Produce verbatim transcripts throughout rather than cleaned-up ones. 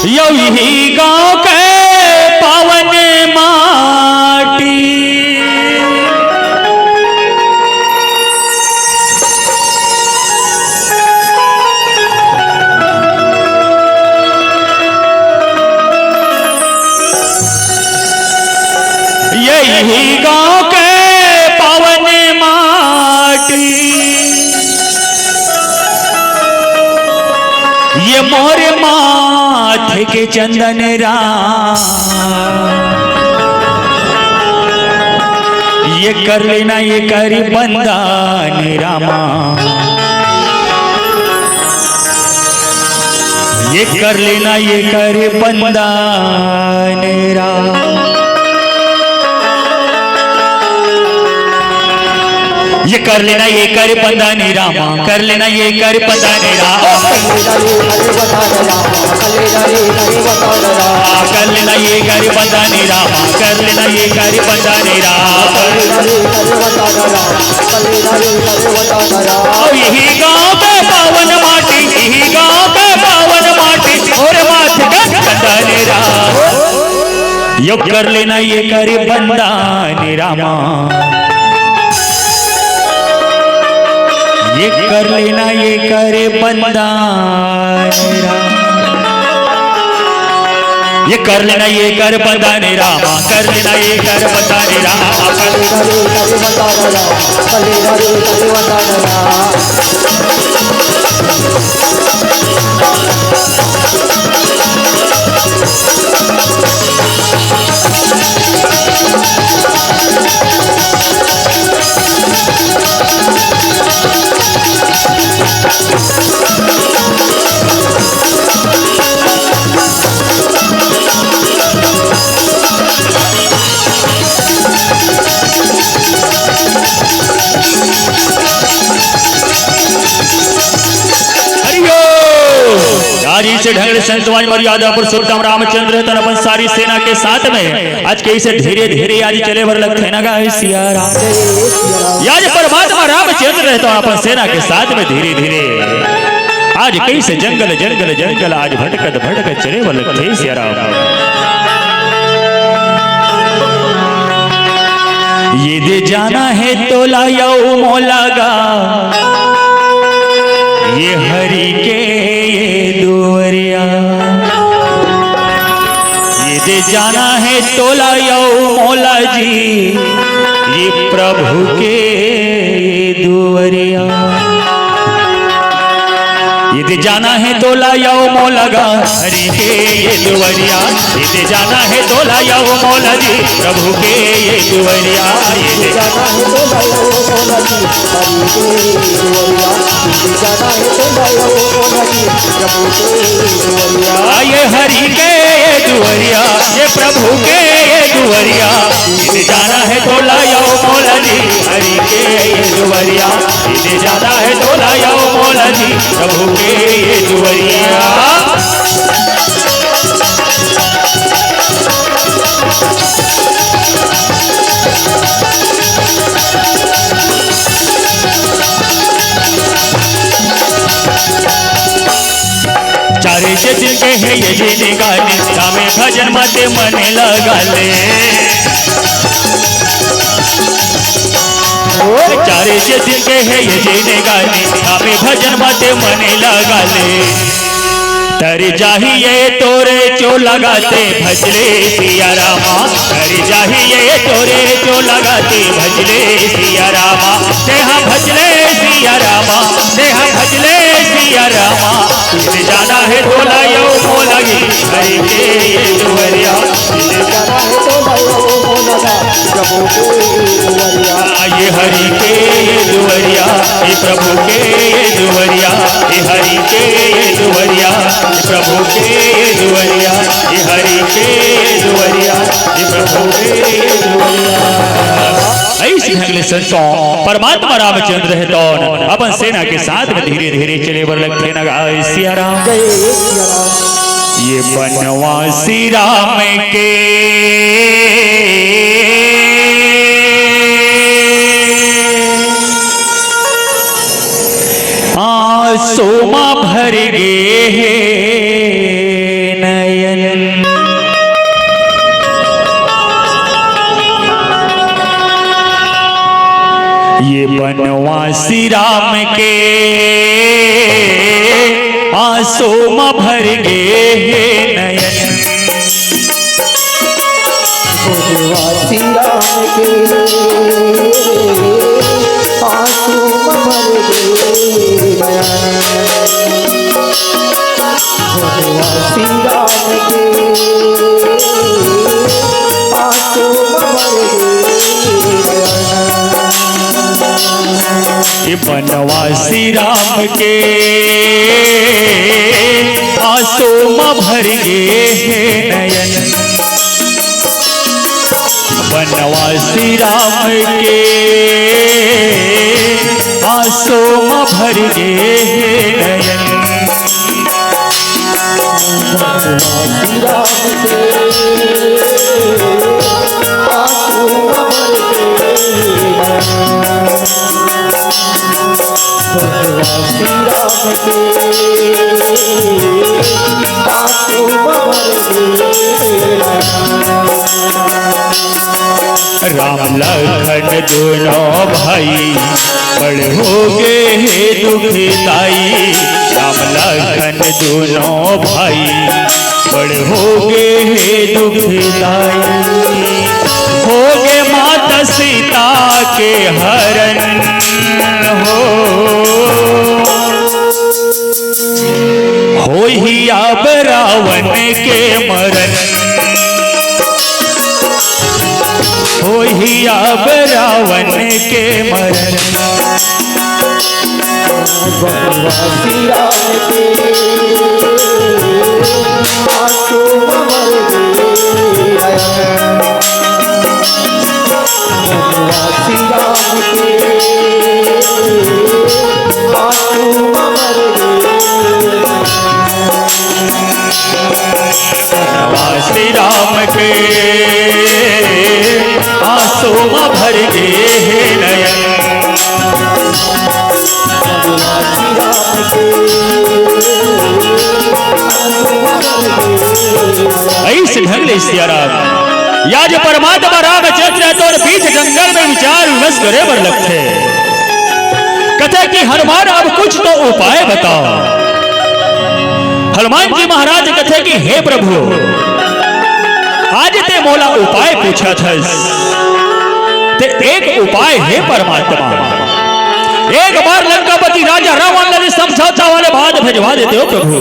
यही गांव के पावन माटी। यही गांव के पावन माटी। ये मोर माथे के चंदन राम, ये कर लेना, ये करी बंदन रामा। ये कर लेना, ये कर बंदन राम। ये कर लेना, ये कर बंदन रामा, कर लेना, ये कर बंदन राम। कर लेना, ये कर बंदन रामा, कर लेना, ये कर बंदन राम। और यही गांव के पावन माटी, यही गांव के पावन माटी, और माथ का चंदन राम। यो कर लेना, ये कर बंदन रामा, ये कर लेना, ये कर बंदन राम। ये कर लेना, ये कर बंदन रामा, कर लेना, ये कर बंदन रामा। हरिओम। आज इसे ढंग ले संतवान मर्यादा पुरुषोत्तम रामचंद्र तन अपन सारी सेना के साथ में आज कइसे धीरे धीरे आज चले बर लगथे ना गा सिया राम। आज परमात्मा रामचंद्र रहता अपन सेना के साथ में धीरे धीरे आज कइसे जंगल जंगल जंगल आज भटकत भटकत चले बर लगथे सिया राम। ये दे जाना है तोला यऊ मोला गा, ये हरि के ये दुवरिया। ये दे जाना है तोला यऊ मोला जी, ये प्रभु के ये दुवरिया। ये दे जाना है तोला यऊ मोला गा, हरि के ये दुवरिया। ये दे जाना है तोला यऊ मोला जी, प्रभु के ये दुवरिया। ये दे जाना है तोला यऊ मोला जी, हरि के ये दुवरिया। ये दे जाना है तोला यऊ मोला जी, प्रभु के ये दुवरिया। ये हरि के ये दुवरिया, ये प्रभु के ये दुवरिया। ये दे जाना है तोला यऊ मोला जी, हरि के ये दुवरिया। ये दे जाना है तोला यऊ मोला जी, प्रभु के ये दुवरिया। चारे जे दिन के हे ये जिनगानी, रामे भजन म ते मन लगा ले। चारे जे दिन के हे ये जिनगानी, रामे भजन म ते मन लगा ले। तर जाही ये तोरे चोला गा ते भजले सिया रामा। कर जाही ये तोरे चोला गा ते भजले सिया रामा, तेहा भजले सिया रामा, तेहा भजले सिया रामा। ये दे जाना है तोला यऊ मोला जी, हरि के ये दुवरिया। ये दे जाना है तोला यऊ मोला जी, प्रभु के ये दुवरिया। ये हरि के ये दुवरिया, ये प्रभु के ये दुवरिया, ये हरि के ये दुवरिया, ये प्रभु के ये दुवरिया। ये हरि के दुवरिया, ये प्रभु के दुवरिया। अइसे ढंग ले संतों, परमात्मा रामचंद्र हे तौन अपन सेना के साथ में धीरे धीरे चले बर लगथे ना गा सिया राम। ये बनवासी राम के आंसू मा भर गे हे नैन। बनवासी राम के आंसू म भर गे हे नयन। बनवासी राम के आंसू म भर गे नयन। बनवासी राम के आंसू म भर गे नयन। ये बनवासी राम के आंसू म भर गे हे नयन। बनवासी राम के आंसू म भर गे हे नयन। बनवासी राम के आंसू म भर गे नयन। बनवासी राम के आंसू म भर गे नयन। राम लखन दोनों भाई बड़ हो गे हे दुखदाई। राम लखन दोनों भाई बड़ हो गे हे दुखदाई। हो गे माता सीता के हरन हो। होही अब रावण के मरन। होही अब रावण के मरन। बनवासी राम के आंसू म भर गे नयन। बनवासी राम के आंसू म भर गे नयन। बनवासी राम के आंसू म भर गे हे नयन। अइसे ढंग ले सिया राम, या जो परमात्मा रामचंद्र हे तोर बीच जंगल में विचार विमर्श करे बर लगथे। कथे कि हनुमान अब कुछ तो उपाय बताओ। हनुमान जी महाराज कथे कि हे प्रभु, आज ते मोला उपाय पूछत हस, ते एक उपाय हे परमात्मा, एक बार लंकापति राजा रावण ला समझौता वाले बात भेजवा देते हो प्रभु।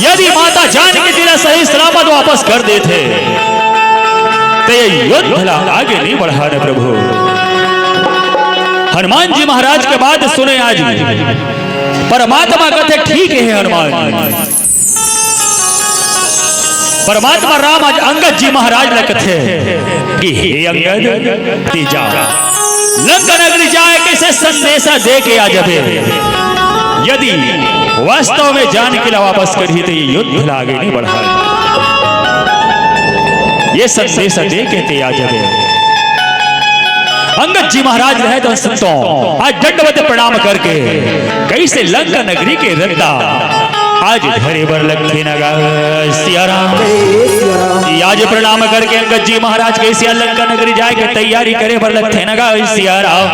यदि माता जानकी तेला सही सलामत वापस कर देथे, ते ये युद्ध ला आगे नहीं बढ़ाना प्रभु। हनुमान जी महाराज के बात सुने आज परमात्मा कथे, ठीक हे हनुमान। परमात्मा राम आज अंगद जी महाराज ला कथे कि हे अंगद, ते जा लंका नगरी जाय के संदेशा दे के आ जाबे। यदि वास्तव में जानकी ला वापस करही ते ये युद्ध ला आगे नहीं बढ़ाय। ये संदेशा दे के ते आ जाबे। अंगद जी महाराज रहे तो संतों आज दंडवत प्रणाम करके कइसे लंका नगरी के रद्दा आज धरे बर लगथे न गा सिया राम। आज प्रणाम करके अंगद जी महाराज कइसे लंका नगरी जाय के तैयारी करे बर लगथे न गा सिया राम।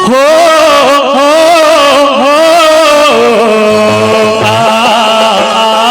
हो, हो, हो, आ, आ, आ,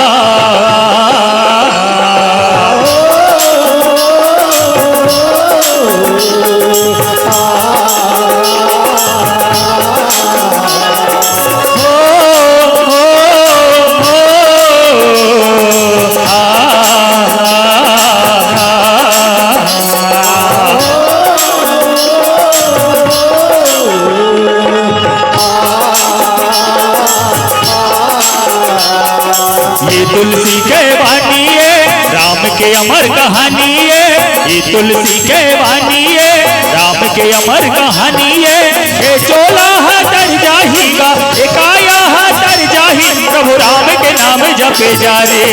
ये तुलसी के बानी ये, राम के अमर कहानी ये। ये तुलसी के बानी ये, राम के अमर कहानी ये। ये चोला हा तर जाही गा, ये काया हा तर जाही, प्रभु राम के नाम जपे जा रे।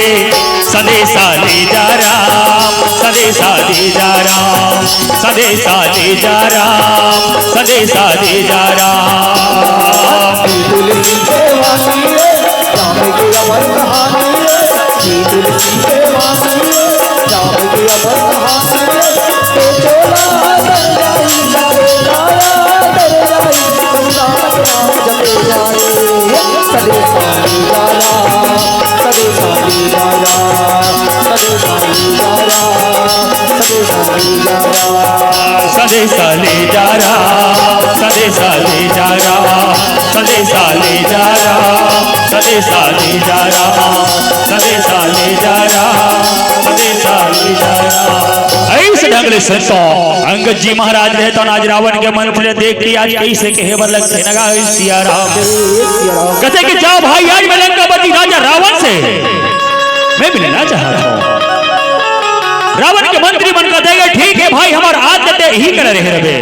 संदेशा दे जा राम, संदेशा दे जा राम, संदेशा दे जा राम, संदेशा दे जा राम। ये तुलसी के बानी ये, राम के अमर कहानी ये। ये तुलसी के बानी ये, राम के अमर कहानी ये। ये चोला हा तर जाही गा, ये काया संदेशा ले जा रहा, संदेशा ले जा रहा, संदेशा ले जा रहा, संदेशा ले जा रहा, संदेशा ले जा रहा, संदेशा ले जा रहा। ऐसे ढंग ले संतो अंगद जी महाराज रहता आज रावण के मंत्री देख के आज कैसे कहे बर लगथे न गा सिया राम। कथे कि जा भाई, आज मैं लंकापति राजा रावण से मैं मिलना चाहत हूँ। रावण के मंत्री मन कथे कि ठीक है भाई, हमर आज्ञा ते ही करे रहे रबे।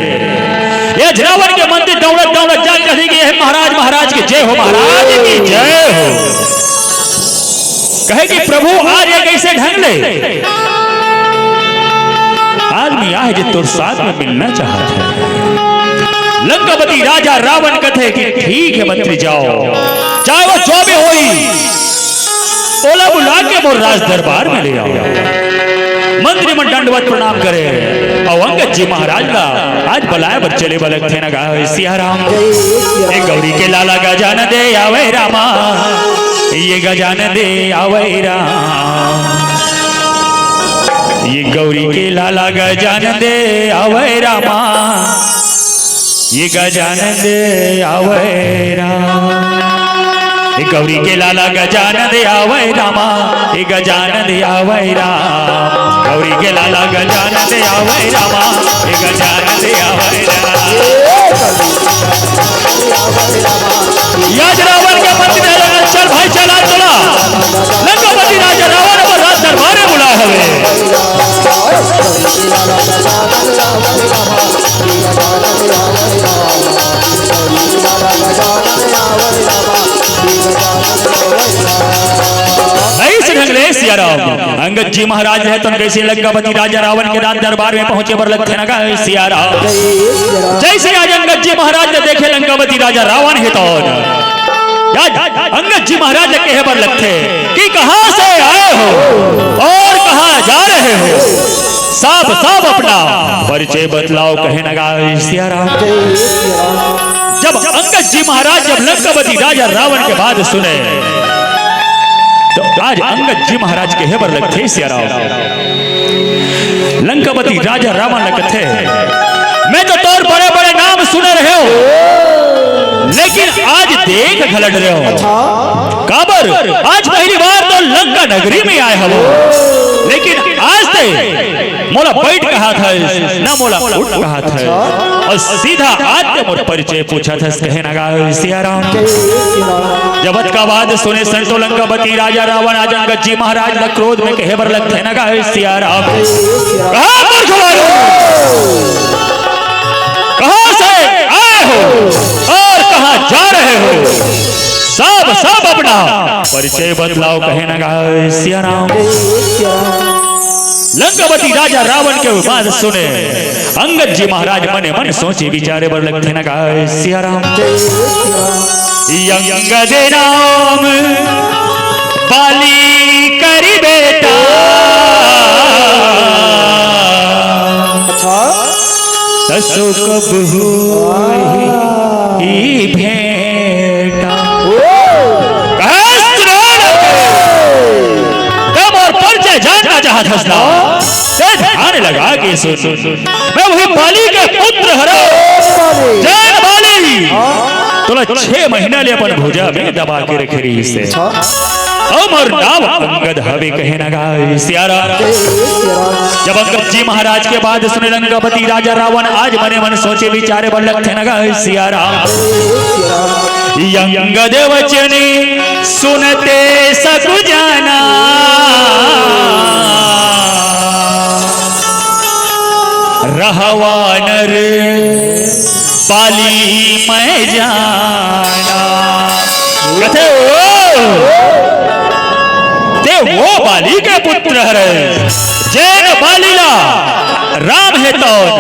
ये रावण के मंत्री दौड़त दौड़त जा कथे कि हे महाराज, महाराज की जय हो, महाराज की जय हो। कहे कि प्रभु, आज ये कैसे ढंग ले आदमी आए जे तोर साथ में मिलना चाहत है। लंकापति राजा रावण कथे कि ठीक है मंत्री, जाओ, चाहे वो जो भी होई, ओला बुला के मोर राज दरबार में ले आओ। मंत्री मन दंडवत प्रणाम करे अउ अंगद जी महाराज ला आज बलाए बर चले बर लगथे न गा सिया राम। ए गौरी के लाला गजानन दे आवे रामा, ये गजानन दे आवे राम। ये गौरी के लाला गजानन दे आवे रामा, ये गजानन दे आवे राम। ये गौरी के लाला गजानन दे आवे रामा, ये गजानन दे आवे राम। गौरी के लाला गजानन दे आवे रामा, ये गजानन दे आवे राम। आज रावण के मंत्री रहलन, चल भाई, चल, आज तोला लंकापति राजा रावण अपन राज दरबार में बुलाए हवे। ऐसे ढंग ले सिया राम। अंगद जी महाराज रहतन, कैसे लंकापति राजा रावण के राज दरबार में पहुंचे बर लगथे न गा सिया राम। जैसे आज अंगद जी महाराज ने देखे लंकापति राजा रावण हे तो आज अंगद जी महाराज ने कहे बर लगथे कि कहां से आए हो और कहां जा रहे हो, साफ साफ अपना परिचय बतलाओ, कहे न गा सिया राम। जब अंगद जी महाराज जब लंकापति राजा रावण के बात सुने तो आज अंगद जी महाराज कहे बर लगथे सिया राम। लंकापति राजा रावण ल कथे, मैं तो तोर बड़े बड़े नाम सुने रहे हो, लेकिन आज देख घलट रहे हो। काबर आज पहली बार तो लंका नगरी में आए हवो, लेकिन आज ते मोला बैठ कहाथस, ना मोला उठ कहाथस। अउ सीधा आके मोर परिचय पूछथस, कहे न गा सिया राम। जब अतका बात सुने संतो लंकापति राजा रावण आज अंगद जी महाराज ल क्रोध में कहे बर लगथे न गा सिया राम। कहां मूर्ख मानव, कहां से आए हो और कहां जा रहे हो? सब, सब अपना परिचय बतलाओ, कहे न गा सिया राम। लंकापति राजा रावण के बात सुने अंगद जी महाराज मने मन सोचे विचारे बर लगथे न गा सिया राम। अंगद नाम बाली करी बेटा, अच्छा। तसो कब होई ई भेंटा। ओ। कहे सुनो ना। तब और परिचय जानना चाहत हस ना। ते ध्यान लगा के सुन। मैं वही बाली के पुत्र हरंव। जैन बाली। तोला छह महीना ले अपन भुजा में दबा के रखे रहिस हे। अमर नाम अंगद हवे कहे न गा सिया राम। जब अंगद जी महाराज के बात सुने लंकापति राजा रावण आज मने मन सोचे विचारे बर लगथे न गा सिया राम। अंगद वचन सुनते सकुजाना, रहवा नर बाली मैं जाना। कथे ओ, ते वो बाली के पुत्र हरे, जैन बाली ला राम हे तौन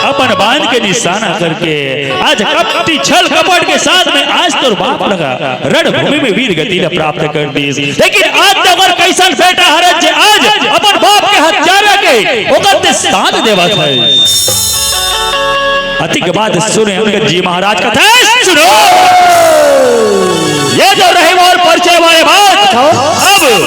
अपन बाण के निशाना करके आज कपटी छल कपट के साथ में आज तोर बाप लगा रणभूमि में वीर गति ला प्राप्त कर दीस। लेकिन आज तो अगर कैसन बेटा हरे जे आज अपन बाप के हत्यारा के ओकर ते साथ देवत हे। अति के बाद सुने अंगद जी महाराज कथे, सुनो, ये जो रहे मोर परिचय वाले बात, अब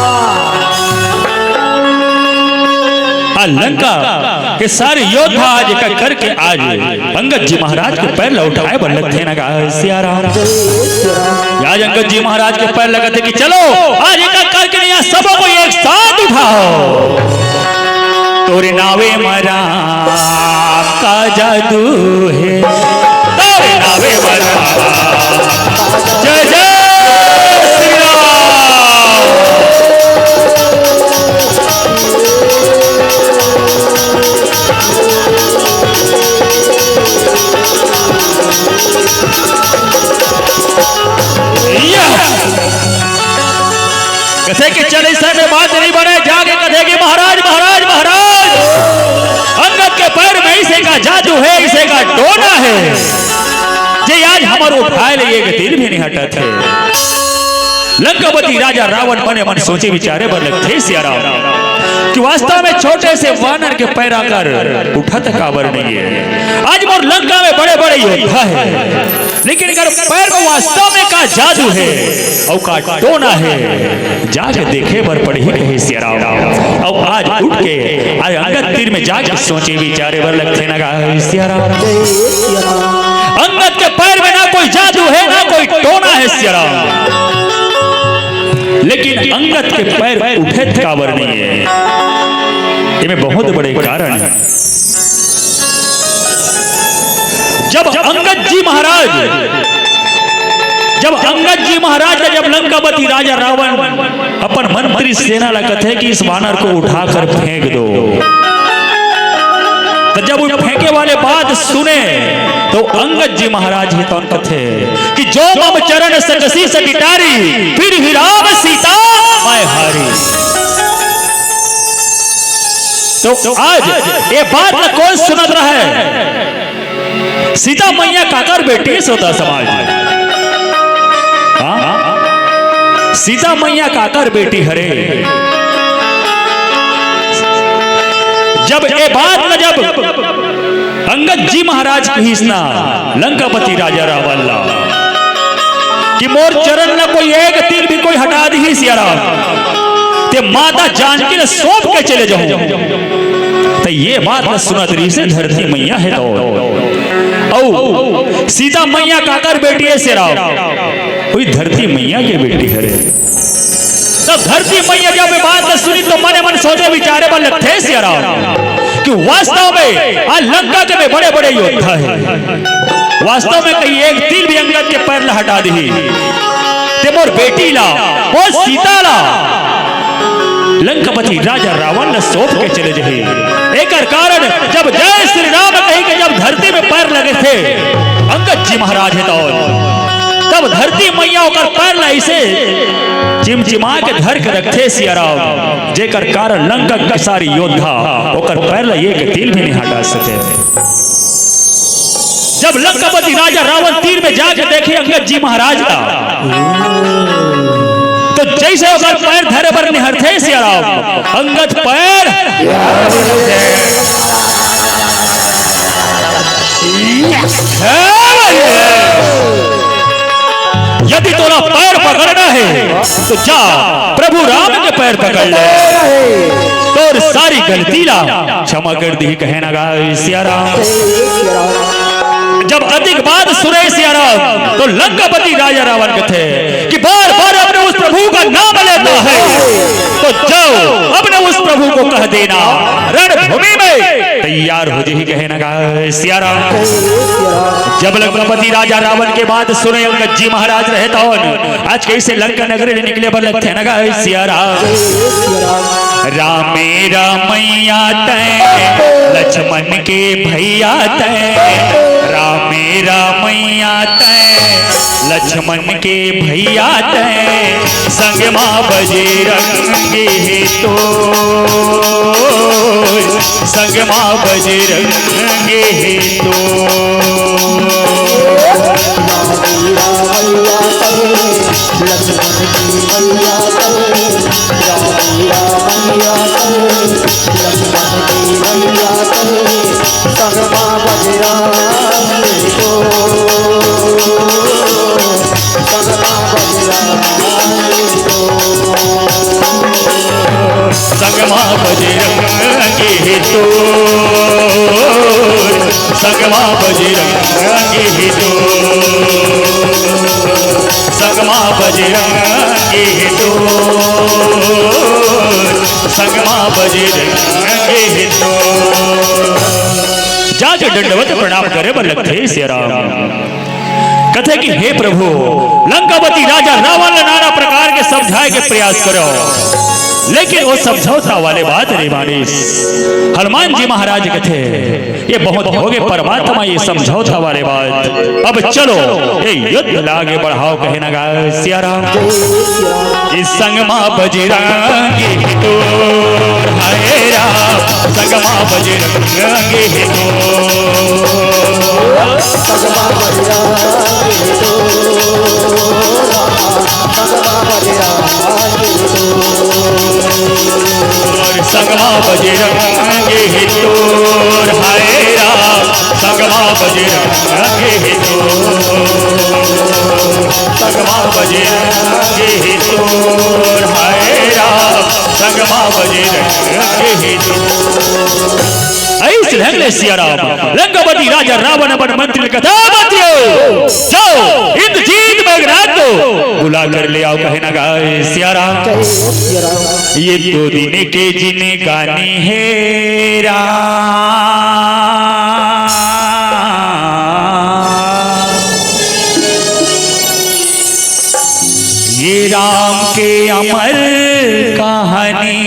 आ लंका के सारे योद्धा आज एक एक करके आज अंगद जी महाराज के पैर ल उठाए बर लगथे न गा सिया राम। आज अंगद जी महाराज के पैर लगथे कि चलो आज एक एक करके नहीं, सबो को एक साथ उठाओ। तोरे नावे म राम का जादू हे, तोरे नावे म राम। जय जय श्री राम। कथे के चले समय बात नहीं बने, जाके कथे कि महाराज, महाराज, महाराज, अंगद के पैर में इसे का जादू है, इसे का टोना है, जे आज हमर उठाए ले एक तीर भी नहीं हटत है। लंकापति राजा रावण मने मन सोचे विचारे बर लगथे सिया राम कि वास्तव में छोटे से वानर के पैर आकर उठत काबर नहीं है। आज मोर लंका में बड़े बड़े योद्धा है, लेकिन एकर पैर में वास्तव में का जादू है अउ का टोना है, जाके देखे बर पड़ही कहे सिया राम। अउ आज उठ के आज अंगद तीर में जाके सोचे विचारे बर लगथे न गा सिया राम। अंगद के पैर में ना कोई जादू है, ना कोई टोना है सिया राम, लेकिन अंगद के पैर उठत काबर नहीं है? एमे बहुत बड़े कारण है। जब अंगद जी महाराज, जब अंगद जी महाराज ला जब लंकापति राजा रावण अपन मंत्री सेना ला कथे कि इस वानर को उठाकर फेंक दो, तो जब वो फेंके वाले बात सुने, तो अंगद जी महाराज ही तो कथे कि जो मम चरण सकसी सटिटारी, फिर ही राम सीता मैं हारी। तो आज ये बात ला कौन सुनत रहा है? सीता मैया काकर बेटी है, श्रोता समाज? हाँ? सीता मैया काकर बेटी हरे? जब ये बात न जब अंगद जी महाराज कहिस ना लंकापति राजा रावण ला कि मोर चरण ला कोई एक तीर भी कोई हटा दिही सिया राम, ते माता जानकी ला सौंप के चले जाहूं। त ये बात ला सुनत रहिसे धरती मैया हे तो। अउ सीता मैया काकर बेटी हे सिया राम? वही धरती मैया के बेटी हरे। तब धरती मैया जब ये बात ला सुनी तो मने मन सोचे विचारे बर लगथे सिया राम कि वास्तव में आज लंका के में बड़े बड़े योद्धा हे। वास्तव में कहीं एक तीर भी अंगद के पैर ला हटा दिही, ते मोर बेटी ला, मोर सीता ला लंकापति राजा रावण ला सौंप के चले जाही। एकर कारण जब जय श्री राम कही के जब धरती में पैर लगे थे अंगद जी महाराज हे तो, तब धरती मैया ओकर पैर ला ऐसे चिमचिमा के धर के रखथे सिया राम, जेकर कारण लंका के सारी योद्धा ओकर पैर ला एक तीर भी नहीं हटा सके। जब लंकापति राजा रावण तीर में जाके देखे अंगद जी महाराज ला, तो जैसे ओकर पैर धरे बर निहरथे सिया राम, अंगद पैर हे भैया, यदि तोला पैर पकड़ना हे तो जा प्रभु राम के पैर पकड़ ले, तोर सारी गलती ला क्षमा कर दिही कहे ना गा सिया राम। जब अधिक बात सुने सिया राम तो लंकापति राजा रावण कथे कि बार बार अपने उस प्रभु का नाम लेता है तो जाओ अपने उस प्रभु को कह देना रणभूमि में तैयार हो जाही कहे ना गा सिया राम। जब लंकापति राजा रावण के बात सुने अंगद जी महाराज रहे तो आज कैसे लंका नगरी ले निकले बर लगथे ना गा सिया राम। रामे रामैया तैं लक्ष्मण के भैया तैं, रामे रामैया तैं लक्ष्मण के भैया तैं, संग मा बजरंग हे तो, संग मा बजरंग हे तो। रामे रामैया तैं लक्ष्मण के भैया तैं, रामे रामैया तैं लक्ष्मण के भैया तैं, संग मा बजरंग हे तो, संग मा बजरंग हे तो। संग मा बजरंग हे तो, संग मा बजरंग हे तो, संग मा बजरंग हे तो, संग मा बजरंग हे तो। जाके दंडवत प्रणाम करे बर लगथे सिया राम। कथे कि हे प्रभु, लंकापति राजा रावण ला नाना प्रकार के समझाए के प्रयास करो, लेकिन वो समझौता वाले बात नहीं मानिस। हनुमान जी महाराज कथे, ये बहुत हो गए परमात्मा, ये समझौता वाले बात। अब चलो, ये युद्ध ला आगे बढ़ाओ, कहे ना गा सिया राम। इस संग मा बजरंग हे तो, हाय राम, संग मा बजरंग हे तो। संग मा बजरंग हे तो, संग मा बजरंग हे तो। संग मा बजरंग हे तो, हाय राम, संग मा बजरंग हे तो, संग मा बजरंग हे तो, हाय राम, संग मा बजरंग हे तो। ऐसे लंग ले सिया राम, लंकापति राजा रावण अपन मंत्री कथा बतियो, जाओ इंद्रजीत मेघनाथ को बुला कर ले आओ, कहे ना गाए सिया राम। जय सिया राम। ये दो दिन के जिनगानी हे राम, ये राम के अमर कहानी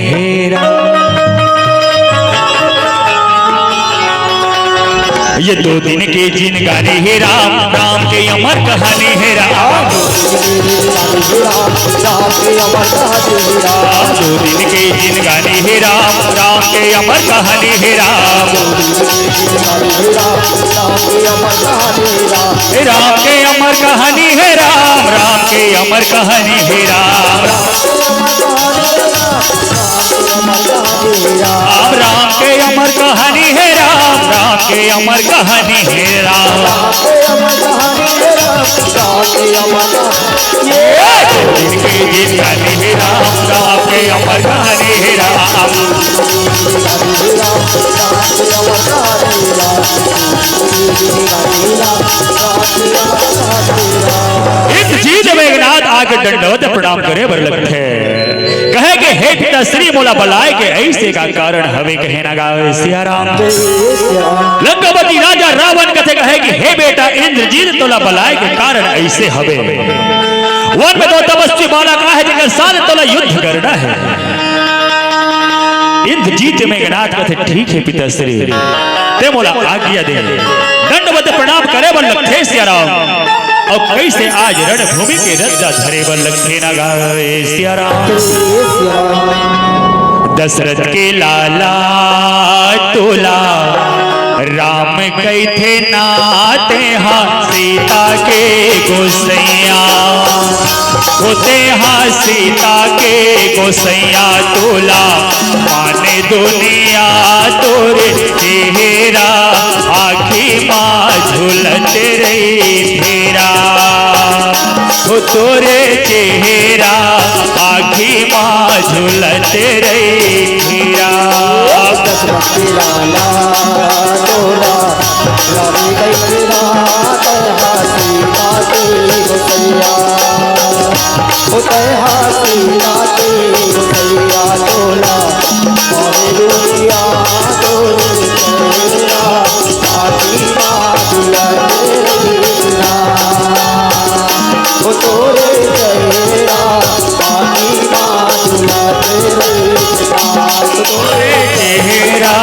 हे राम। ये दो दिन के जिनगानी हे राम, राम के अमर कहानी हे राम। दो दिन के जिनगानी हे राम, राम के अमर कहानी हे राम। हे राम के अमर कहानी हे राम, राम के अमर कहानी हे राम। राम, राम के अमर कहानी हे राम, राम के अमर कहानी हे राम। ये दो दिन के जिनगानी हे राम, राम के अमर कहानी हे राम। इंद्रजीत मेघनाथ आके दंडवत प्रणाम करे बर लगथे। कहे कि हे पिता श्री, मोला बलाय के ऐसे का कारण हवे, कहे ना गावे सिया राम। लंकापति राजा रावण कथे कहे कि हे बेटा इंद्रजीत, तोला बलाय के कारण ऐसे हवे। वन में दो तपस्वी बालक आहे, जेकर साथ तोला युद्ध करना हे। इंद्रजीत मेघनाथ कथे, ठीक हे पिता श्री, ते मोला आज्ञा दे। दंडवत प्रणाम करे बर लगथे सिया राम। अउ कइसे आज रणभूमि के रद्दा धरे बर लगथे ना गावे सिया राम। दशरथ के लाला तोला राम कहिथे ना, तेहा सीता के गोसैया। ओ तेहा सीता के गोसैया, तोला माने दुनिया तोरे चेहरा, आँखी मा झूलत रहिथे राम। ओ तोरे चेहरा, आँखी मा झूलत रहिथे राम। दशरथ के लाला तोला राम कहिथे ना, तेहा सीता के गोसैया। ओ तेहा सीता के गोसैया, तोला माने दुनिया तोरे चेहरा, आँखी मा झूलत रहिथे राम। ओ तोरे चेहरा, आँखी मा झूलत रहिथे राम। तोरे चेहरा,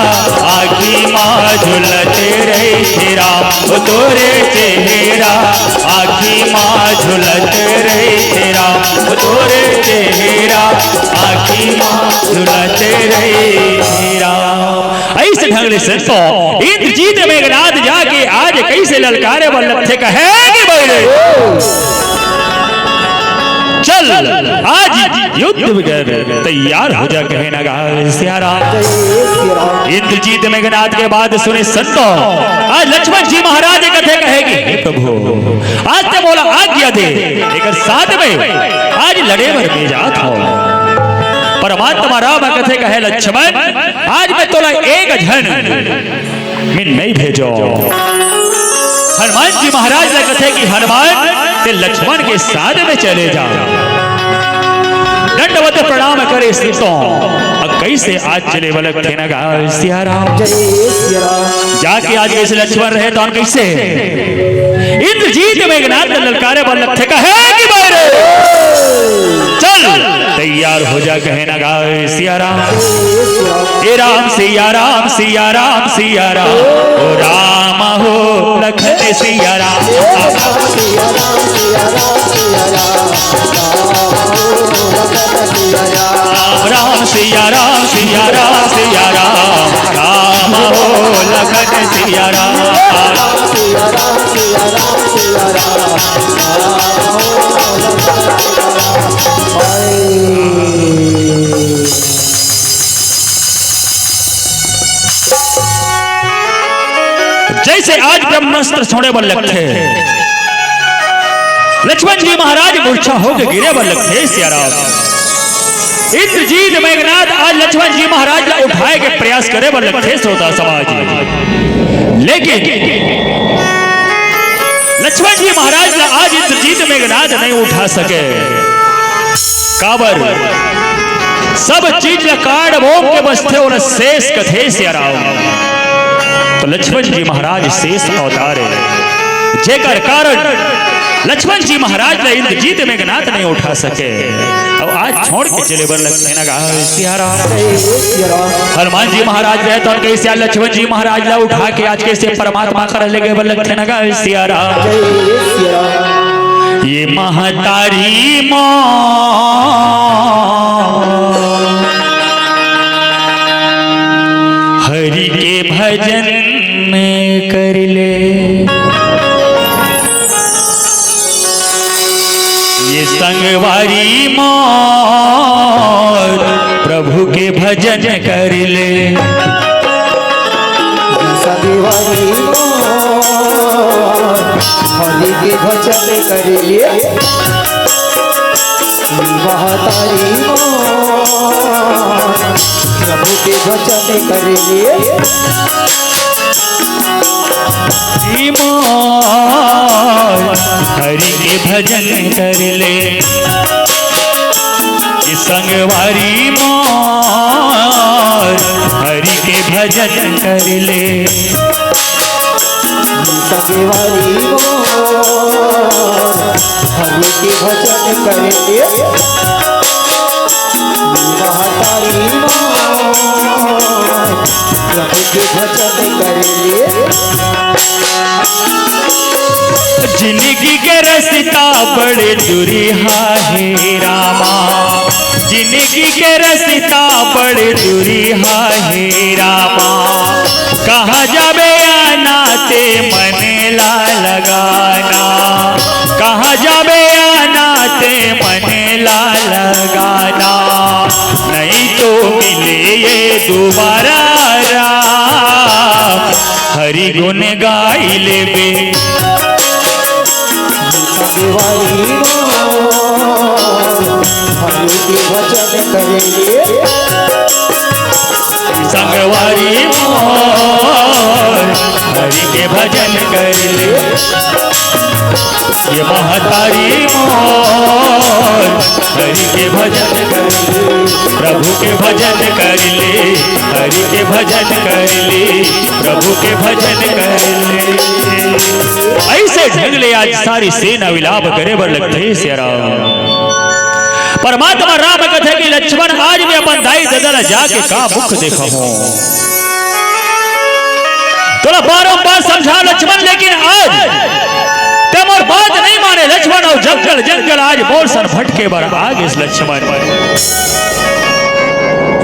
आँखी मा झूलत रहिथे राम। ओ तोरे चेहरा, आँखी मा झूलत रहिथे राम। ओ तोरे चेहरा, आँखी मा झूलत रहिथे राम। अइसे ढंग ले संतो इंद्रजीत मेघनाथ जाके आज कइसे ललकारे बर लगथे, कहे कि बइरे, चल आज युद्ध बर तैयार हो जा, कहे ना गावे सिया राम। इंद्रजीत मेघनाथ के बात सुने संतो, आज लक्ष्मण जी महाराज कथे कहे कि हे प्रभु, आज ते मोला आज्ञा दे, एकर साथ में आज लड़े बर मैं जात हँव। परमात्मा राम कथे कहे लक्ष्मण, आज मैं तोला एक झन में नइ भेजों। हनुमान जी महाराज ला कथे कि हनुमान, ते लक्ष्मण के साथ में चले जा। दंडवत प्रणाम करे संतो, अब कइसे आज चले बर लगथे ना गावे सिया राम। जय सिया राम। जाके आज कइसे लक्ष्मण रहे तौन कइसे इंद्रजीत मेघनाथ ललकारे बर लगथे कहे कि बइरे, चल तैयार हो जा, कहे ना गावे सिया राम। ए राम सिया राम, सिया राम, सिया राम। ओ राम हो लखन सिया राम। राम राम सिया राम, सिया राम, सिया राम। राम हो लखन सिया राम। जइसे आज ब्रह्मास्त्र छोड़े बर लगथे, लक्ष्मण जी महाराज मूर्छा होके गिरे बर लगथे सिया राम। इंद्रजीत मेघनाथ आज लक्ष्मण जी महाराज ला उठाए के प्रयास करे बर लगथे श्रोता समाज। लेकिन लक्ष्मण जी महाराज ला आज इंद्रजीत मेघनाथ नहीं उठा सके। काबर? सब चीज ला काट भोग के बचथे, ओला शेष कथे सिया राम। तो लक्ष्मण जी महाराज शेष अवतार हे, जेकर कारण लक्ष्मण जी महाराज ला इंद्रजीत मेघनाथ नहीं उठा सके। अब आज छोड़ के चले बर लगथे ना गा सिया राम। हनुमान जी महाराज रहे तो कइसे लक्ष्मण जी महाराज ला उठा के आज कइसे परमात्मा कर ले गे बर लगथे ना गा सिया राम। ये महतारी माँ हरि के भजन कर ले। ये संगवारी मोर प्रभु के भजन कर ले। संगवारी मोर हरि के भजन कर ले। महतारी मोर प्रभु के भजन कर ले। हरि के भजन कर ले। संगवारी मोर हरि के भजन कर ले। संगवारी मोर हरि के भजन कर ले। महतारी मोर प्रभु के भजन कर ले। जिंदगी के रस्ता बड़े दुरिहा हे रामा, जिंदगी के रस्ता बड़े दुरिहा हे रामा। कहाँ जाबे आना ते मन ला लगाना, कहाँ जाबे आना ते मन ला लगाना। नहीं तो मिले ये दोबारा राम, हरि गुण गाई लेबे। संगवारी मोर हरि के भजन कर ले। संगवारी मोर हरि के भजन कर ले। ये महतारी मोर हरि के भजन कर ले, प्रभु के भजन कर ले, हरि के भजन कर ले, प्रभु के भजन कर ले। अइसे ढंग ले आज सारी सेना विलाप करे बर लगथे सिया राम। परमात्मा राम कथे कि लक्ष्मण, आज मैं अपन दाई ददा ला जाके का मुख देखाहूं? तोला बारंबार समझा लक्ष्मण, लेकिन आज ते मोर बात नहीं माने लक्ष्मण, अउ जंगल जंगल आज मोर सन भटके बर आ गिस लक्ष्मण।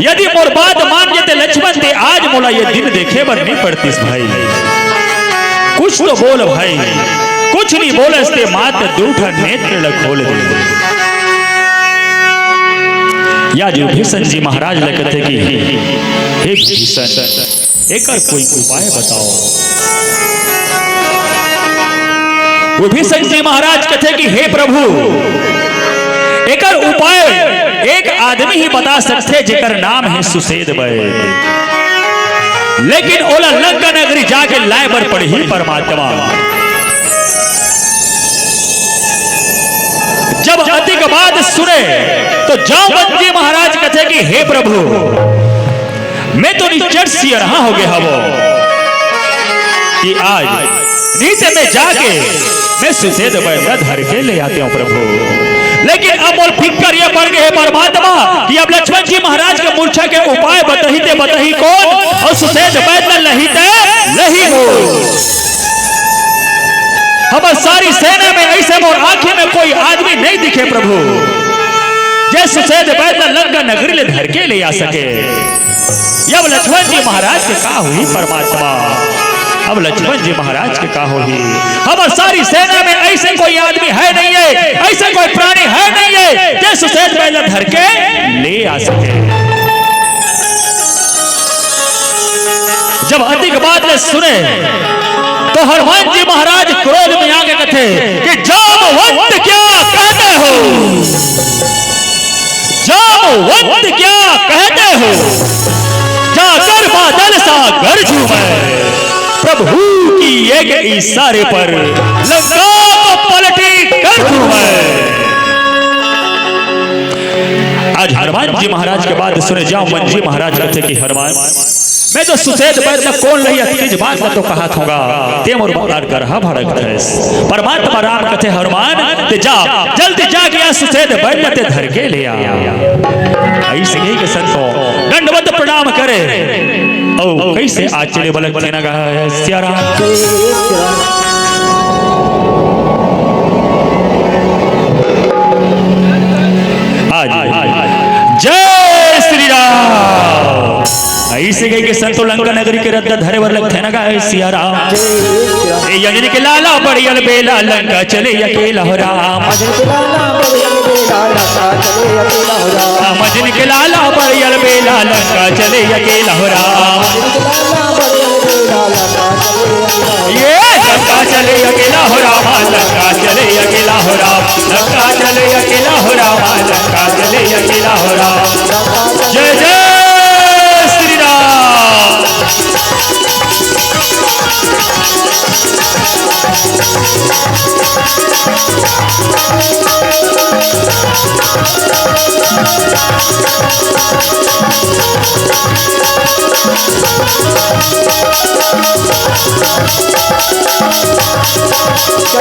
यदि मोर बात मान जेते लक्ष्मण, ते आज मोला ये दिन देखे बर नहीं पड़तिस भाई। कुछ तो बोल भाई, कुछ नहीं बोलस ते मात्र दू ठन नेत्र ल खोल दे। या जो भीषण जी महाराज ल कथे कि हे भीषण, एकर कोई उपाय बताओ। विभीषण जी महाराज कथे कि हे प्रभु, एकर उपाय एक आदमी ही बता सकथे, जेकर नाम है सुषेध बैद। लेकिन ओला लंका नगरी जाके लाए बर पड़ही परमात्मा। जब अतिक बात सुने तो जामवंत जी महाराज कथे कि हे प्रभु, मैं तो निचट सियरहा हो गए हवो कि आज नीत में जाके मैं सुषेध बैद ला धर के ले आते हूँ प्रभु। लेकिन अब मोर फिक्र ये पड़ गए हे परमात्मा कि अब लक्ष्मण जी महाराज के मूर्छा के उपाय बतही ते बतही कोन अउ सुषेध बैद ला लही ते लही कोन। हमर सारी सेना में ऐसे मोर आंखी में कोई आदमी नहीं दिखे प्रभु, जे सुषेध बैद ला लंका नगरी ले धर के ले आ सके। अब लक्ष्मण जी महाराज के का होही परमात्मा, अब लक्ष्मण जी महाराज के का होही? हमर सारी सेना में ऐसे कोई आदमी है नहीं है, ऐसे कोई प्राणी है नहीं है, जे सुषेध बैद ला धर के ले आ सके। जब अतिक बात ले सुने तो हनुमान जी महाराज क्रोध में आके कथे कि जामवंत क्या कहते हो, जामवंत क्या कहते हो, जाकर बादल सा गरजूं मैं। प्रभु की एक इशारे पर लंका को पलटी कर दूं मैं। आज हनुमान जी महाराज के बात सुने जावंव, मन जी महाराज कथे कि हनुमान, मैं तो सुसेध बैद ला कोन लही, अतकीच बात ला तो कहत हों गा, तें मोर बर करहा भड़कथस। परमात्मा राम कथे, हनुमान, तें जा, जल्दी जाके आज सुसेध बैद ला तें धर के ले आ। अइसे कहिके संतो दंडवत प्रणाम करे। अउ कइसे आज चले बर लगथे न गा सिया राम। आज जय श्री राम। अइसे कहिके संतो लंका नगरी के रद्दा धरे बर लगथे न गा सिया राम। ए अंजनी के लाला बड़ियल बेला लंका चले अकेला हो राम। अंजनी के लाला बड़ियल बेला लंका चले अकेला हो राम। अंजनी के लाला बड़ियल बेला लंका चले अकेला हो राम। ये लंका चले अकेला हो राम, लंका चले अकेला हो राम, लंका चले अकेला हो राम, लंका चले अकेला हो राम। जय जय श्री राम।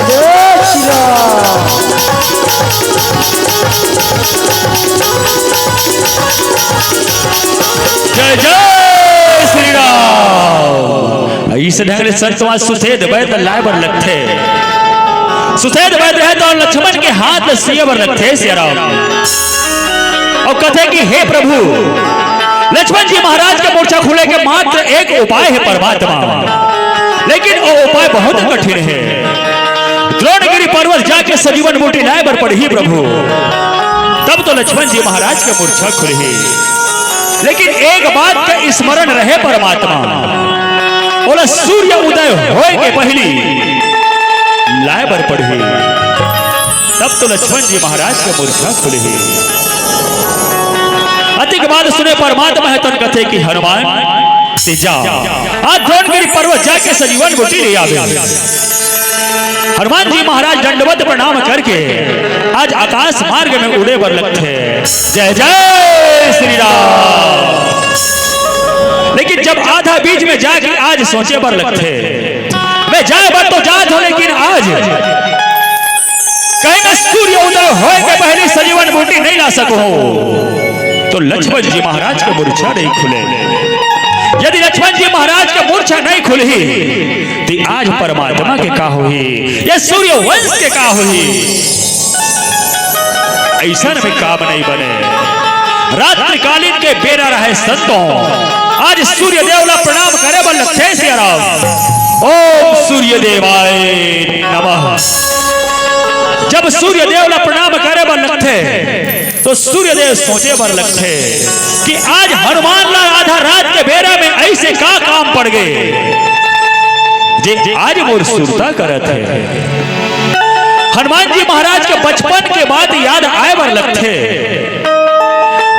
जय श्री राम। जय जय श्री राम। अइसे ढंग ले संतवा सुसेध बैद लाय बर लगथे। सुसेध बैद रहे तो लक्ष्मण के हाथ सीए बर लगथे सिया राम। अउ कथे कि हे प्रभु, लक्ष्मण जी महाराज के मूर्छा खुले के मात्र एक उपाय हे परमात्मा, लेकिन वो उपाय बहुत कठिन हे। द्रोणगिरी पर्वत जाके संजीवन बूटी लाय बर पड़ही प्रभु, तब तो लक्ष्मण जी महाराज के मूर्छा खुलही। लेकिन एक बात के स्मरण रहे परमात्मा, ओला सूर्य उदय होय के पहिली लाय बर पड़ही, तब तो लक्ष्मण जी महाराज के मूर्छा खुलही। अतिक बात सुने परमात्मा हे तहन कथे कि हनुमान तें जा, आज द्रोणगिरी पर्वत जाके संजीवन बूटी ले आबे। हनुमान जी महाराज दंडवत प्रणाम करके आज आकाश मार्ग में उड़े बर लगथे। जय जय श्री राम। लेकिन जब आधा बीच में जाके आज सोचे बर लगथे, मैं जाय बर तो जात हों, लेकिन आज कहीं मैं सूर्य उदय होय के पहिली संजीवन बूटी नहीं ला सकहूं, तो लक्ष्मण जी महाराज के मूर्छा नहीं खुले। यदि लक्ष्मण जी महाराज के मूर्छा नहीं खुलही, त आज परमात्मा के का होही, ये सूर्यवंश के का होही? अइसन में काम नहीं बने। रात्रिकालीन के बेरा रहे संतो, आज सूर्य देव ला प्रणाम करे बर लगथे सिया राम। ओम सूर्य देवाय नमः। जब सूर्य देव ला प्रणाम करे बर लगथे, तो सूर्य देव सोचे बर लगथे कि आज हनुमान ला आधा रात के बेरा में अइसे का काम पड़ गे, जे आज मोर सुरता करत हे। हनुमान जी महाराज के बचपन के बात याद आय बर लगथे।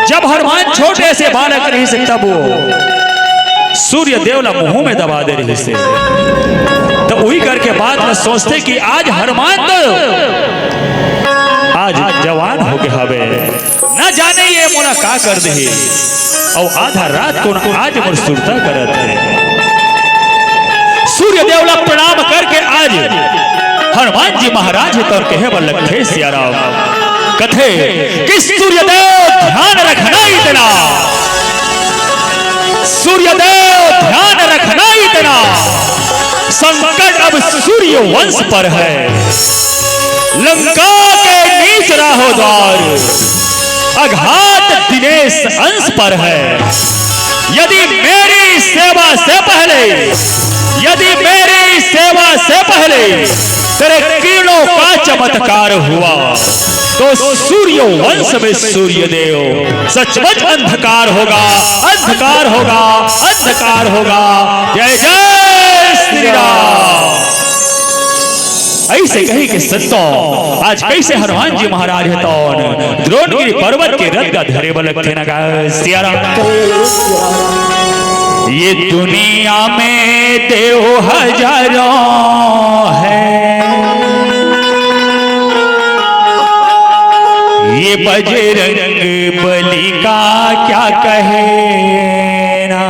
जब हनुमान छोटे से बालक रहिस हे, तब वो सूर्य देव ला मुंह में दबा दे रहिस हे। त उही करके बात ल सोचथे कि आज हनुमान तो आज जवान हो गे हवे, न जाने ये मोला का कर देही। अउ आधा रात कोन आज मोर सुरता करत हे। सूर्य देव ला प्रणाम करके आज हनुमान जी महाराज हे तोर कहे बर लगथे सिया राम। कथे कि सूर्य देव ध्यान रखना इतना, सूर्य देव ध्यान रखना इतना, संकट अब सूर्यवंश पर है। लंका के नीच राहो द्वार, अघात दिनेश अंश पर है। यदि मेरी सेवा से पहले, यदि मेरी सेवा से पहले तेरे किरणों का चमत्कार हुआ, तो सूर्यवंश में सूर्य देव सचमुच अंधकार होगा, अंधकार होगा, अंधकार होगा। जय जय श्री राम। अइसे कहिके संतो, आज कइसे हनुमान जी महाराज हे तोन द्रोणगिरी पर्वत के रद्दा धरे बर लगथे न गा सिया राम। ये दुनिया में देव हजारों हैं, ये बजरंग बली का क्या कहना।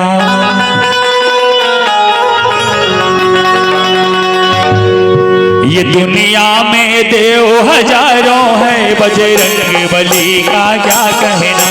ये दुनिया में देव हजारों हैं, बजरंग बली का क्या कहना।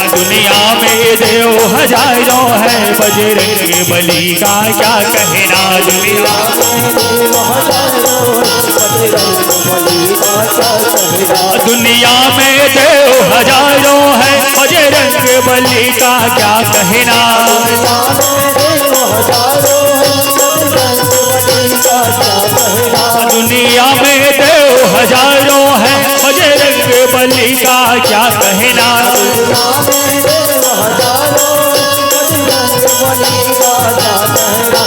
दुनिया में देव हजारों हैं, बजरंग बली का क्या कहना। दुनिया में देव हजारों हैं, बजरंग बली का क्या कहना। दुनिया में देव हजारों हैं, बजरंग बली का क्या कहना। दुनिया में देव हजारों हैं, बजरंग बली का क्या कहना। दुनिया में देव हजारों हैं, बजरंग बली का क्या कहना।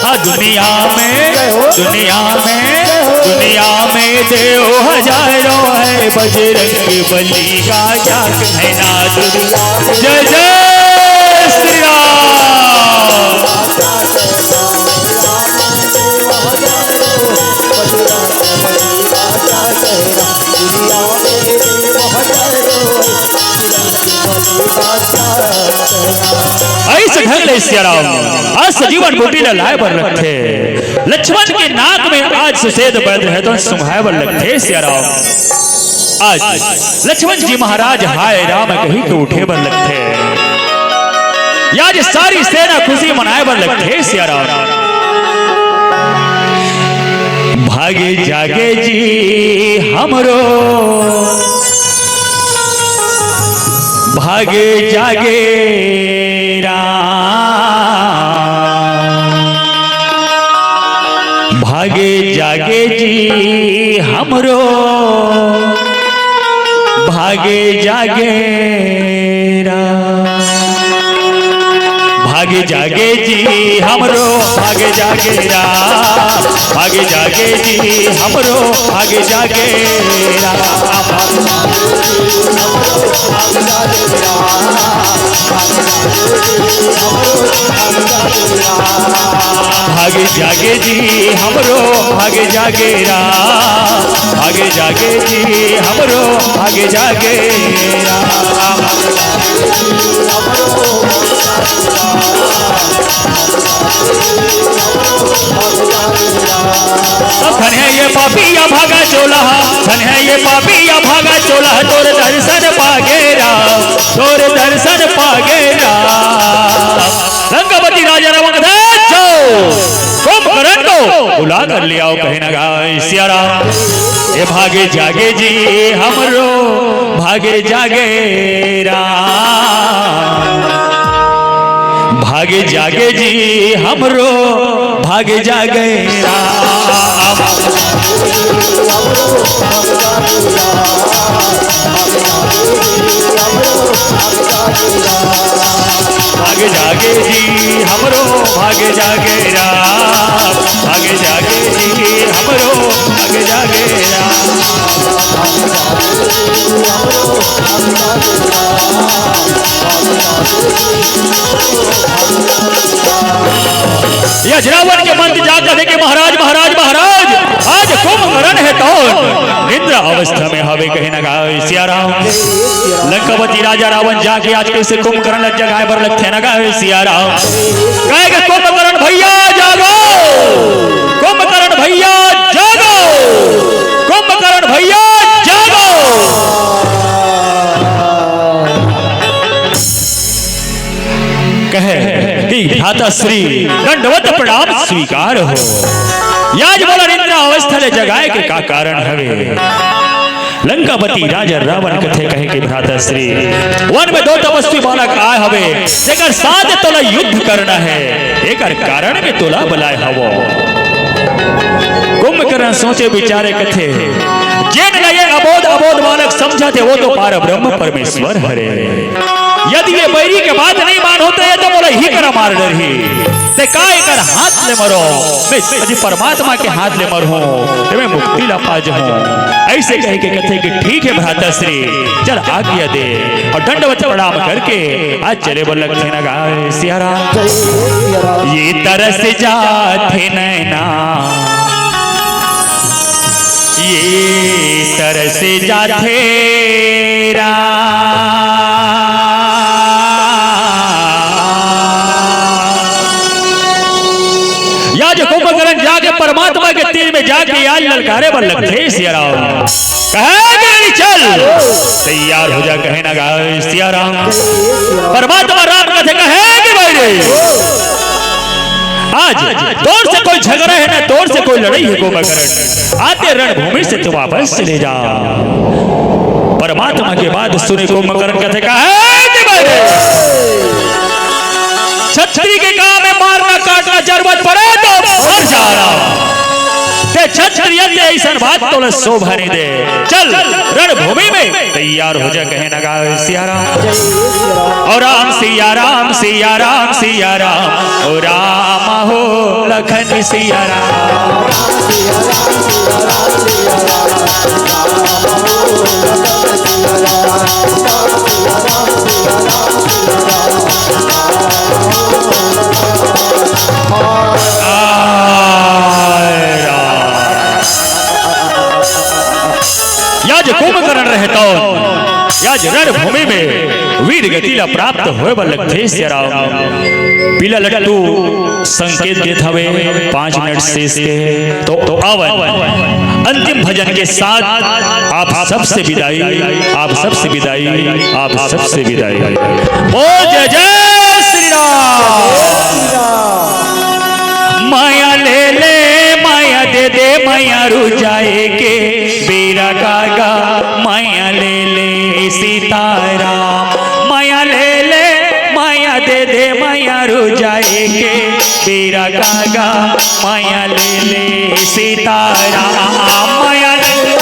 हाँ, दुनिया में, दुनिया में, दुनिया में देव हजारों हैं, बजरंग बली का क्या कहना। दुनिया, जय जय श्री राम। अइसे ढंग ले सिया राम आज सजीवन बूटी ल लाए बर लगथे। लक्ष्मण के नाक में आज सुषेद बैद रहे तो सुंघाए बर लगथे सिया राम। आज लक्ष्मण जी महाराज हाय राम कही के उठे बर लगथे। आज सारी सेना खुशी मनाए बर लगथे सिया राम। भागे जागे जी हमरो, भागे जागे राम, भागे जागे जी हमरो, भागे जागे राम। भागे जागे जी हमरो, भागे जागे राम। भागे जागे जी हमरो, भागे जागे राम। भागे जागे जी हमरो, भागे जागे राम। भागे जागे जी हमरो, भागे जागे राम। अब धन है ये पापिया भागा चोला, धन है ये पापिया भागा चोला, तोर दर्शन पागे राम, तोर दर्शन पागे राम। लंकापति राजा रावण कथे, "जाओ, कुंभकर्ण को बुला कर ले आओ," कहे न गाय सिया राम। ए भागे जागे जी हमरो, भागे जागे राम। भागे जागे जी हमरो, भागे जागे राम। भागे जागे जी हमरो, भागे जागे राम। भागे जागे जी हमरो, भागे जागे राम। यज रावण के मंत जा कथे के महाराज, महाराज, महाराज, आज कुंभकर्ण हे तौन निद्रा अवस्था में हवे कहे न गाय सिया राम। लंकापति राजा रावण जाके आज कइसे कुंभकर्ण ल जगाए बर लगथे न गाय सिया राम। कहे के कुंभकर्ण भैया जागो, कुंभकर्ण भैया जागो, कुंभकर्ण भैया जागो। कहे कि भ्राता श्री दंडवत प्रणाम स्वीकार हो। याज मोला निद्रा अवस्था ले जगाए के का कारण हवे? लंकापति राजा रावण कथे कहे कि भ्राता श्री, वन में दो तपस्वी बालक आए हवे, जेकर साथ तोला युद्ध करना हे, एकर कारण में तोला बलाए हवो। कुंभकर्ण सोचे विचारे कथे, जेन ला ये अबोध अबोध बालक समझत हे, वो तो पार ब्रह्म परमेश्वर हरे। यदि ये बैरी के बात नहीं मानहूं, त ये तो मोला इही करा मार डरही। ते का एकर हाथ ले मरहूं? मैं यदि परमात्मा के हाथ ले मरहूं, त मैं मुक्ति ला पा जहूं। अइसे कहिके कथे कि ठीक हे भ्राताश्री, चल आज्ञा दे। अउ दंडवत प्रणाम करके आज चले बर लगथे न गा सिया राम। ये तरस जाथे नैना, ये तरस जाथे राम। या जो कुंभकर्ण जाके परमात्मा के तीर में जाके यार ललकारे बर लगथे सिया राम। कहे कि "चल, तैयार हो जा," कहे न गा सिया राम। परमात्मा राम कथे, कहे कि "भाई रे, आज तोर से कोई झगड़ा हे ना, तोर से कोई लड़ाई हे कुंभकर्ण, आते रणभूमि से तू वापस चले जा।" परमात्मा के बात सुने कुंभकर्ण कथे, कहे कि "भाई रे, छत्री के काम हे, मारना काटना जरूरत पड़े तो मर जा राम। ते छत्री हे, अइसन बात तोला शोभा नहीं दे। चल रणभूमि में तैयार हो जा," कहे न गा सिया राम। अउ राम सिया राम, सिया राम, सिया राम, ओ राम हो लखन सिया राम। या जो कुंभकर्ण रहे तौन, या जो रणभूमि में वीर गति ला प्राप्त होय बर लगथे सिया राम। पीला लट्टू संकेत देत हवे, पाँच मिनट शेष के। तो, तो आवन, अंतिम भजन के साथ आप सबसे विदाई, आप सबसे विदाई, आप सबसे विदाई। बोल जय जय श्री राम। माया ले ले, माया दे दे, माया रुजाए के बेरा कागा, माया ले ले सीताराम। माया ले ले, माया दे दे, माया रुजाए के बेरा कागा, माया ले ले सीताराम। माया ले ले।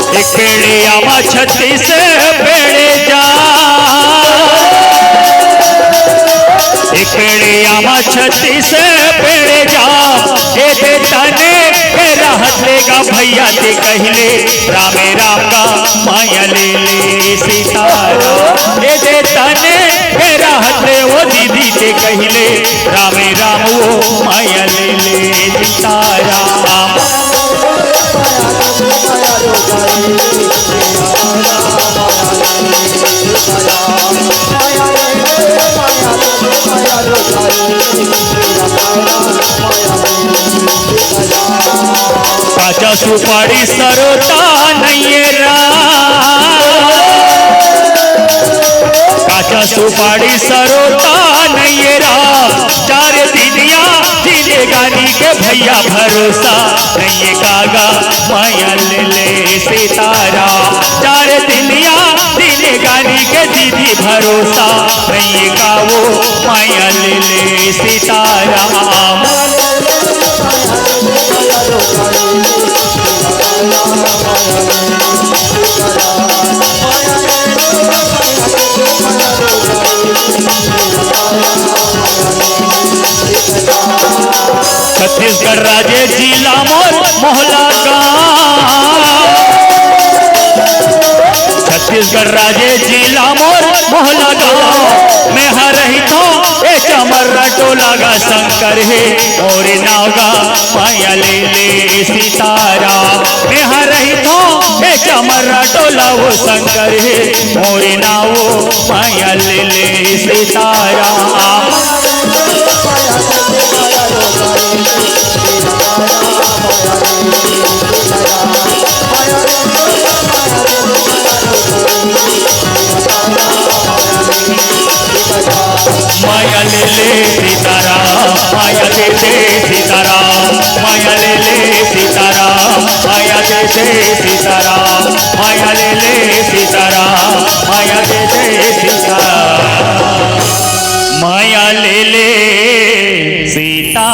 एक पेड़े आमा छत्तीस पेड़े जा, एक पेड़े आमा छत्तीस पेड़े जा, ए दे तने ए रहत लेगा भैया ते कहले, रामे राम का माया ले ले सीताराम। ए दे तने ए रहत ले वो दीदी ते कहले, रामे राम वो माया ले ले सीताराम। काचा सुपारी सरोता नइये रा, काचा सुपारी सरोता नइये रा, चार दिनिया जिंदगानी के भैया भरोसा नइये कागा, माया ले ले सीताराम। चार दिनिया जिंदगानी के दीदी भरोसा नइये का वो, माया ले ले सीताराम। छत्तीसगढ़ राजे जिला मोर मोहला गाँव, छत्तीसगढ़ राजे जिला मोर मोहला गाँव, मैं हा रहिथों ए चमर्रा टोला गा शंकर हे मोरे नाव गा, माया ले ले सीताराम। मैं हा रहिथों ए चमर्रा टोला वो शंकर हे मोरे नाव, माया ले ले सीताराम। माया ले ले सीताराम, माया ले ले सीताराम, माया ले ले सीताराम, माया ले जय सीताराम, माया ले ले सीताराम, माया दे दे सीताराम, माया ले ले सीताराम।